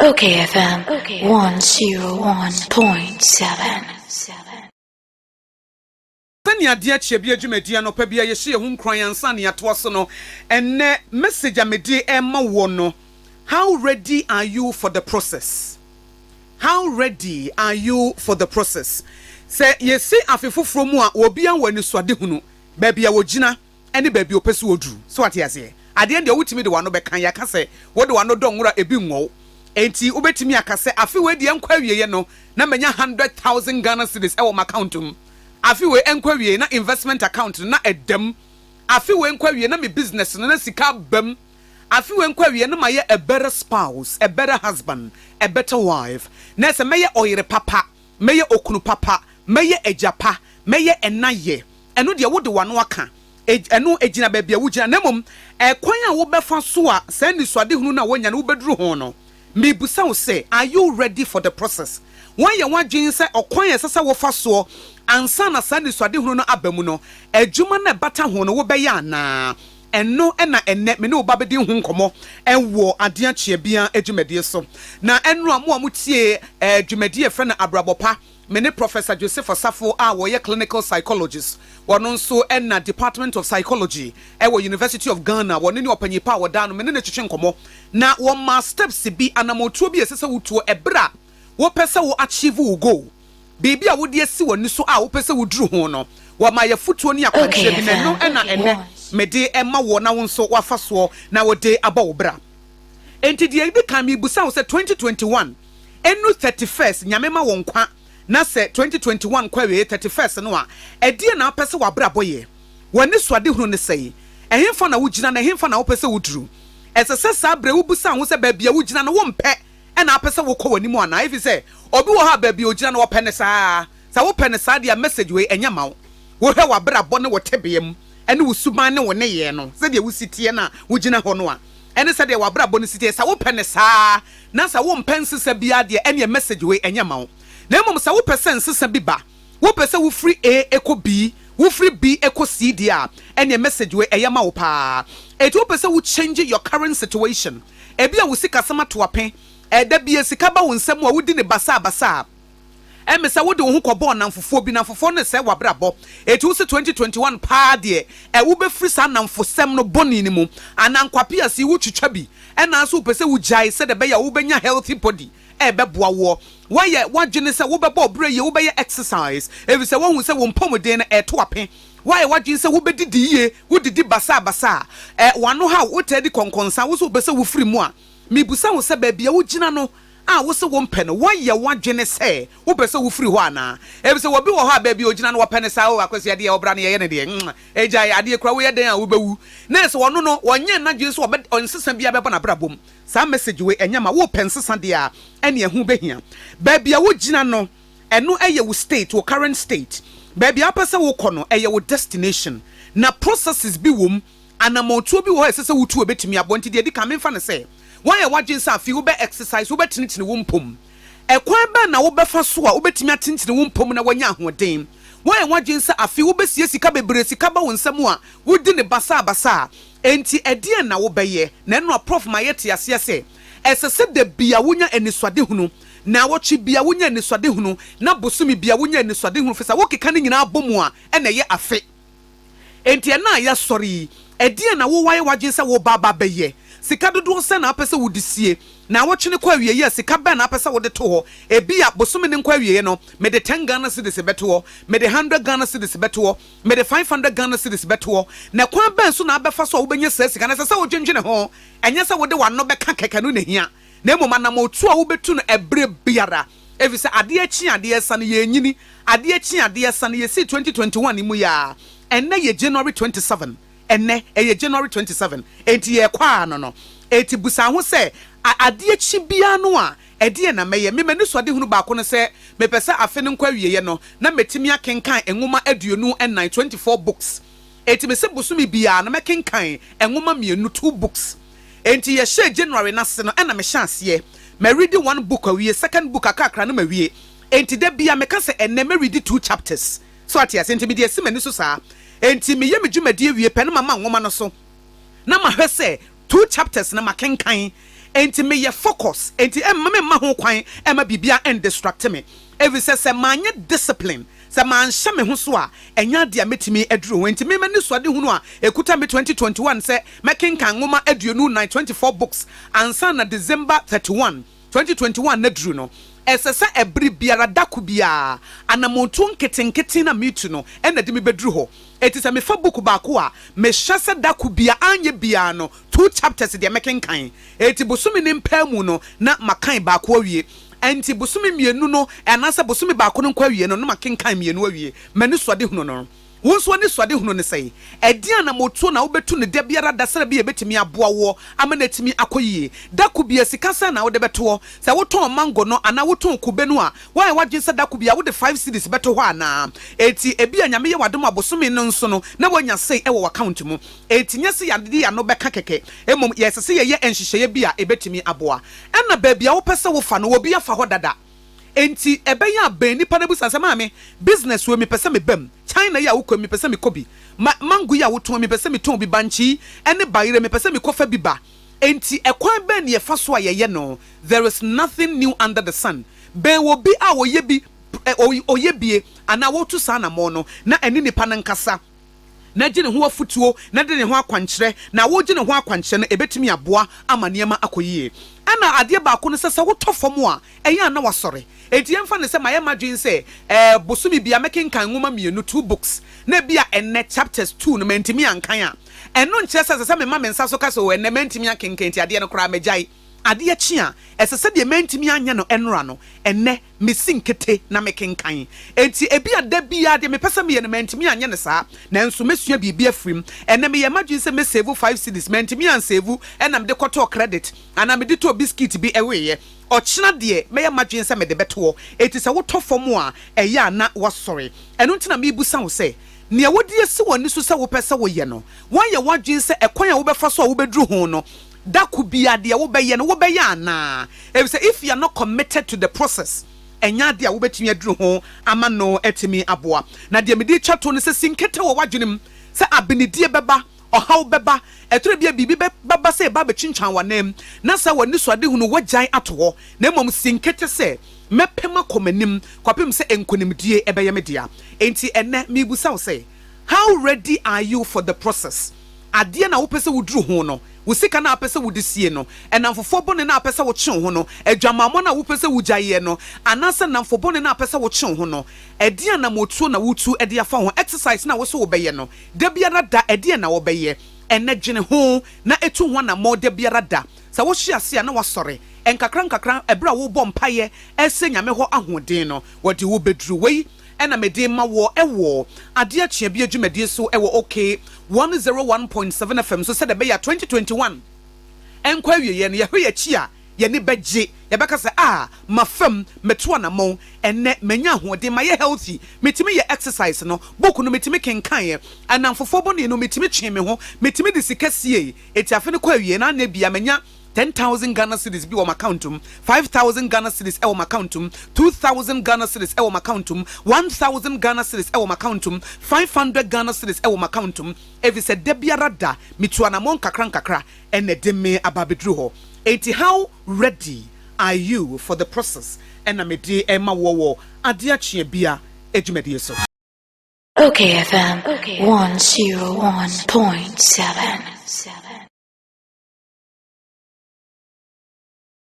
Okay FM 101.7. Sɛnea adeɛ kyeɛ bi adwumadi anɔpa bi a yɛhyɛ yɛn ho nkuran ansa na yɛatoa so no, ɛnnɛ message a mede rema woɔ no, How ready are you for the process? How ready are you for the process? Sɛ yɛsi afe foforɔ mu a, obiara wɔ anisoadehunu, baabi a ɔgyina ne baabi a ɔpɛ sɛ ɔduru. So wate aseɛ? Adeɛ no deɛ wotumi de w'ano bɛka, yɛaka sɛ wode w'ano dɔ nwura ebi nwɔ wo. Enti wobɛtumi aka sɛ afe wei deɛ ɛnkɔ awieɛ no na manya 100,000 Ghana cedis wɔ m'account mu. Afe wei ɛnkɔ awieɛ na investment account no na ɛda mu. Afe wei nkɔ awieɛ na me business no na sika aba mu. Afe wei nkɔ awieɛ na mayɛ a better spouse, a better husband, a better wife. Na ɛsɛ mɛyɛ ɔyere papa, mɛyɛ okunu papa, mɛyɛ agya pa, mɛyɛ ɛna yɛ. Ɛno deɛ wode w'ano aka. Ɛno ɛgyina baabi a wogyina. Na mmom ɛkwan a wobɛfa so a saa anisoadehunu no a woanya no wobɛduru ho no, mebisa wo sɛ, are you ready for the process? Woayɛ w'adwene sɛ ɔkwan a ɛsɛ sɛ wofa soɔ ansa na saa anisoadehunu no aba mu no, adwuma no a ɛbata ho no wobɛyɛ anaa? Ɛno na ɛnnɛ me ne wo ba bɛdi ho nkɔmmɔ wɔ Adeɛ Kyeɛ Biara dwumadie so. Na ɛnora mo a motie dwumadie a yɛfrɛ no Abrabɔ Pa, Me ne Professor Joseph Osafo a ɔyɛ Clinical Psychologist, ɔno nso na Department of Psychology wɔ University of Ghana, ɔno ne ɔpanyin pa a ɔda ano, me ne no twetwe nkɔmmɔ na wɔmaa steps bi, anamɔntuo bi a ɛsɛ sɛ wotuo ɛberɛ a wopɛ sɛ wo achieve wo goal, biribi a wode asi w'ani so a wopɛ sɛ woduru ho no, wɔmaa yɛ afotuo ne akwankyerɛ bi na ɛno na ɛnnɛ mede ma woɔ na wo nso woafa soɔ na wode abɔ wo bra. Enti deɛ ɛdi kan merebisa wo sɛ 2021 Ɛnnu 31st Nyame ma wo nkwa na sɛ 2021 kɔ awieɛ 31st no a, ɛdeɛn na wopɛ sɛ w'abrabɔ yɛ? W'anisoadehunu ne sɛn? Ɛhenfa na wogyina na ɛhenfa na wopɛ sɛ woduru? Ɛsɛ sɛ saa berɛ yi wobisa wo ho sɛ baabi a wogyina no wompɛ na wopɛ sɛ wokɔ w'anim anaa? Efisɛ obi wɔ hɔ a baabi a ogyina no ɔpɛ no saa ara. Sɛ wopɛ no saa deɛ a message wei ɛnyɛ mma wo. Wohwɛ w'abrabɔ ne wo tebea mu ne wo suban ne wo nneyɛɛ no sɛdeɛ wosi teɛ no a wogyina hɔ no a, ɛne sɛdeɛ w'abrabɔ no si teɛ, sɛ wopɛ no saa ara na sɛ wompɛ nsesa biara deɛ, ɛneɛ message wei ɛnyɛ mma wo. Na mmom sɛ wopɛ sɛ nsesa bi ba, wopɛ sɛ wofiri A kɔ B, wofiri B kɔ C deɛ a, ɛneɛ message wei ɛyɛ ma wo paa. Enti wopɛ sɛ wo change your current situation, ebia wo sikasɛm ato ape, ɛda bi a sika ba wo nsam a wodi no basaa basaa, Ɛme sɛ wode wo ho kɔbɔɔ nnamfofoɔ bi, nnamfofoɔ no resɛe w'abrabɔ. Enti wo se 2021 paa deɛ ɛ wobɛfiri saa nnamfosɛm no bɔne no mu anaa nkwapease yi wotwitwa bi ɛna nso wopɛ sɛ wogyae sɛdeɛ ɛbɛyɛ a wobɛnya healthy body a ɛbɛboa woɔ. Woayɛ w'adwene sɛ wobɛbɔ wo berɛ yie, wobɛyɛ exercise ɛfiri sɛ woahu sɛ wo mpɔmuden no ɛreto ape. Woayɛ w'adwene sɛ wobɛdidi yie, wodidi basabasa a ɛ w'ano haw, wotaa di kɔnkɔnsa, wo nso wopɛ sɛ wofiri mu a, mebisa wo sɛ baabi a wogyina no a wose wompɛ no, woayɛ w'adwene sɛ wopɛ sɛ wofiri hɔ anaa? Efisɛ obi wɔ hɔ a, baabi a ogyina no, wɔpɛ no saa, Oh, Akwasi, adeɛ, ɔbra no, yɛyɛ no deɛ, mm, gyae, adeɛ koraa, woyɛ dɛn a wobɛwu. Na sɛ ɔno no, ɔnyɛɛ n'adwene sɛ ɔbɛ, nsesa biara bɛba n'abrabɔ mu. Saa message wei, ɛnyɛ ma wo. Wopɛ nsesa deɛ a, ɛnneɛ ɛho bɛhia. Baabi a wogyina no, ɛno yɛ wo state, wo current state. Baabi a wopɛ sɛ wokɔ no, ɛyɛ wo destination. Na processes bi wɔ mu Anammɔntuo bi wɔ hɔ a ɛsɛ sɛ wotu a ɛbɛtumi aboa. Nti deɛ ɛdi kan, memfa no sɛ woayɛ w'adwene sɛ afei wobɛ exercise, wobɛtenetene wo mpom. Ɛkwan bɛn na wobɛfa so a wobɛtumi atenetene wo mpom na woanya ahoɔden? Woayɛ w'adwene sɛ afei wobɛsie sika bebree, sika ba wo nsa mu a, wodi no basaabasaa. Enti ɛdeɛn na wobɛyɛ? Na ɛno a Prof ma yɛte aseɛ sɛ, ɛsɛ sɛ da biara wonya anisoadehunu, naawɔtwe biara wonya anisoadehunu, na bosome biara wonya anisoadehunu, firi sɛ wokeka ne nyinaa bɔ mu a ɛna ɛyɛ afe. Enti ɛnnɛ a yɛasɔre yi, ɛdeɛn na woayɛ w'adwene sɛ woreba aba abɛyɛ? Sika dodoɔ sɛn na wopɛ sɛ wode sie? Naawɔtwe no kɔ awieeɛ a, sika bɛn na wopɛ sɛ wode to hɔ? Ebia, bosome no nkɔ awieeɛ no, mede ten Ghana cedis bɛto hɔ, mede hundred Ghana cedis bɛto hɔ, mede 500 Ghana cedis bɛto hɔ. Na kwan bɛn so na wobɛfa so a wobɛnya saa sika no? Ɛsɛ sɛ wodwendwene ho. Ɛnyɛ sɛ wode w'ano bɛka kɛkɛ no na ɛhia, na mmom anammɔntuo a wobɛtu no ɛberɛ biara. Ɛfiri sɛ adeɛ kye adeɛ sa no, yɛrenyini. Adeɛ kye adeɛ sa no, yɛsii 2021 mu yi ara, ɛnnɛ yɛ January 27, ɛnnɛ ɛyɛ January 27, enti yɛrekɔ ara no no. Enti busa ho sɛ, A adeɛ kye biara no a, ɛdeɛn na mɛyɛ? Me m'anisoadehunu baako ne sɛ, mepɛ sɛ afe no nkɔ awieɛ no, na mɛtumi akenkan nwoma 24, 24 books. Enti mese bosome biara no mɛkenkan nwoma mmienu, two books. Enti yɛhyɛɛ January no ase no ɛna mehyɛ aseɛ. Mɛredi one book awie, second book akrakra no mawie. Enti da biara meka sɛ ɛnnɛ mɛredi two chapters. So ate aseɛ? Enti mede asi m'ani so saa. Enti meyɛ me dwumadie wie pɛ na mama nwoma no so na mahwɛ sɛ two chapters no makenkan. Enti meyɛ focus, enti ɛmma memma ho kwan ɛmma biribiara ɛndistract me. Efisɛ sɛ manyɛ discipline, sɛ manhyɛ me ho so a, ɛnyɛ ade a mɛtumi aduru ho. Enti me m'anisoadehunu a ɛkuta me 2021 sɛ mɛkenkan nwoma 24, 24 books, ansa na December 31, 2021 no aduru no, ɛsɛ sɛ ɛbere biara, da ko biara, anammɔntuo nketenkete no a metu no na ɛde me bɛduru hɔ. Enti sɛ mefa book baako a, mehyɛ sɛ da ko biara, anyɛ biara no, two chapters deɛ mɛkenkan. Enti bosome no mpaa mu no, na makan baako awie. Enti bosome 2 no, anaasɛ bosome baako no nkɔ awie no, na makenkan 2 awie. M'anisoadehunu no. Wo nso w'anisoadehunu ne sɛn? Ɛdeɛn anammɔntuo na wobɛtu no da biara da sɛdeɛ ɛbɛyɛ a ɛbɛtumi aboa woɔ ama no atumi akɔ yie? Da ko biara, sika sɛn na wode bɛtoɔ? Sɛ wotɔn mango no anaa wotɔn kube no a, woayɛ w'adwene sɛ da ko biara wode 5 cedis bɛto hɔ anaa? Enti ebia Nyame yɛ w'adom a bosome no nso no na woanya sei wɔ w'account mu. Enti nyɛ sɛ yɛde yɛn ano bɛka kɛkɛ, mmom yɛsɛ sɛ yɛyɛ nhyehyɛeɛ bi a ɛbɛtumi aboa. Ɛna baabi a wopɛ sɛ wofa no, obi afa hɔ dada. Enti ɛbɛyɛ a bɛn nipa no abisa sɛ, Maame, business wei mepɛ sɛ meba mu, China yi a wokɔ yi mepɛ sɛ mekɔ bi, ma mango yi a wotɔn yi mepɛ sɛ metɔn bi, bankye yi ne bayerɛ mepɛ sɛ mekɔfa bi ba. Enti ɛkwan bɛn na yɛfa so a yɛyɛ no? There is nothing new under the sun. Bɛn obi a ɔyɛ bi, ɔyɛ bie anaa wɔretu saa anammɔn no na ɛne nipa no nkasa na gye ne ho afotuo na de ne ho akwankyerɛ, na wogye ne ho akwankyerɛ no ɛbɛtumi aboa ama nneɛma akɔ yie. Ɛna adeɛ baako no sɛ, sɛ wotɔ fam a, ɛyɛ a na wasɔre. Enti yɛmfa no sɛ mayɛ m'adwene sɛ ɛɛ bosome biara mɛkenkan nwoma mmienu, two books, na ebia ɛnnɛ chapters two no mantumi ankan a, ɛno nkyerɛ sɛ ɛsɛ sɛ mema me nsa so ka sɛ oh ɛnnɛ mantumi akenkan nti adeɛ no koraa magyae. Adeɛ kye a, ɛsɛ sɛ deɛ mantumi anyɛ no ɛnora no, ɛnnɛ mesi nkete na mekenkan. Enti ebia da biara deɛ mepɛ sɛ meyɛ no mantumi anyɛ no saa, nanso mɛsua biribi afiri mu. Ɛnnɛ meyɛɛ m'adwene sɛ mɛseevu 5 cedis, mantumi anseevu ɛna mede kɔtɔɔ credit anaa mede tɔɔ biscuit bi weeɛ. Ɔkyena deɛ mɛyɛ m'adwene sɛ mede bɛtoɔ. Enti sɛ wotɔ fam a, ɛyɛ a na woasɔre. Ɛno nti na merebisa wo sɛ, nea wode asi w'ani so sɛ wopɛ sɛ woyɛ no, woayɛ w'adwene sɛ ɛkwan a wobɛfa so a wobɛduru ho no, da ko biara deɛ wobɛyɛ no, wobɛyɛ anaa? Efisɛ if you are not committed to the process, ɛnyɛ adeɛ a wobɛtumi aduru ho ama no atumi aboa. Na deɛ mede retwa to no sɛ, si nkete wɔ w'adwene mu sɛ abenedie bɛba, ɔhaw bɛba, ɛtɔ bi a biribi bɛba sɛ ɛba abɛtwintwan w'anan na sɛ w'anisoadehunu woagyae ato hɔ, na mmom si nkete sɛ mɛpem akɔ m'anim kɔpem sɛ nkonimdie ɛbɛyɛ me dea. Enti ɛnnɛ merebisa wo sɛ, how ready are you for the process? Adeɛ na wopɛ sɛ woduru ho no, wo sika no a wopɛ sɛ wode sie no, ɛnamfofoɔ bɔne no a wopɛ sɛ wotwe wo ho no, adwamammɔ no a wopɛ sɛ wogyaeɛ no, anaasɛ nnamfo bɔne no a wopɛ sɛ wotwe wo ho no, ɛdeɛn anammɔtuo na wotu de afa ho? Exercise no a wose wobɛyɛ no da biara da, ɛdeɛn na wobɛyɛ? Ɛnnɛ dwene ho na tu ho anammɔn da biara da. Sɛ wohye ase a na woasɔre nkakra nkakra ɛberɛ a wobɔ mpaeɛ srɛ Nyame hɔ ahoɔden no, wɔde wo bɛduru. Wei ɛna mede ma woɔ ɛwɔ Adeɛ Akyea Bie dwumadie so ɛwɔ OK 101.7 FM so sɛdeɛ ɛbɛyɛ a 2021 ɛnkɔ awieɛ no yɛhwɛ yɛakyi a yɛni bɛgye, yɛbɛka sɛ, ah, mafam, matu anammɔn, ɛnnɛ manya ahoɔden, mayɛ healthy, metumi yɛ exercise no, book no metumi kenkaeɛ, nnamfofoɔ bɔne no metumi twee me ho, metumi de sika siei, enti afe no kɔ awieɛ no anyɛ bia manya 10,000 Ghana cedis bi wɔ m'account mu, 5,000 Ghana cedis ɛwɔ m'account mu, 2,000 Ghana cedis ɛwɔ m'account mu, 1,000 Ghana cedis ɛwɔ m'account mu, 500 Ghana cedis ɛwɔ m'account mu, efisɛ da biara da metu anammɔn nkakra nkakra ɛna ɛde me aba abɛduru hɔ. Enti how ready are you for the process? Ɛna mede ɛma woɔ wɔ Adeɛ Akyea Bia adwumadie so. Okay FM 101.7.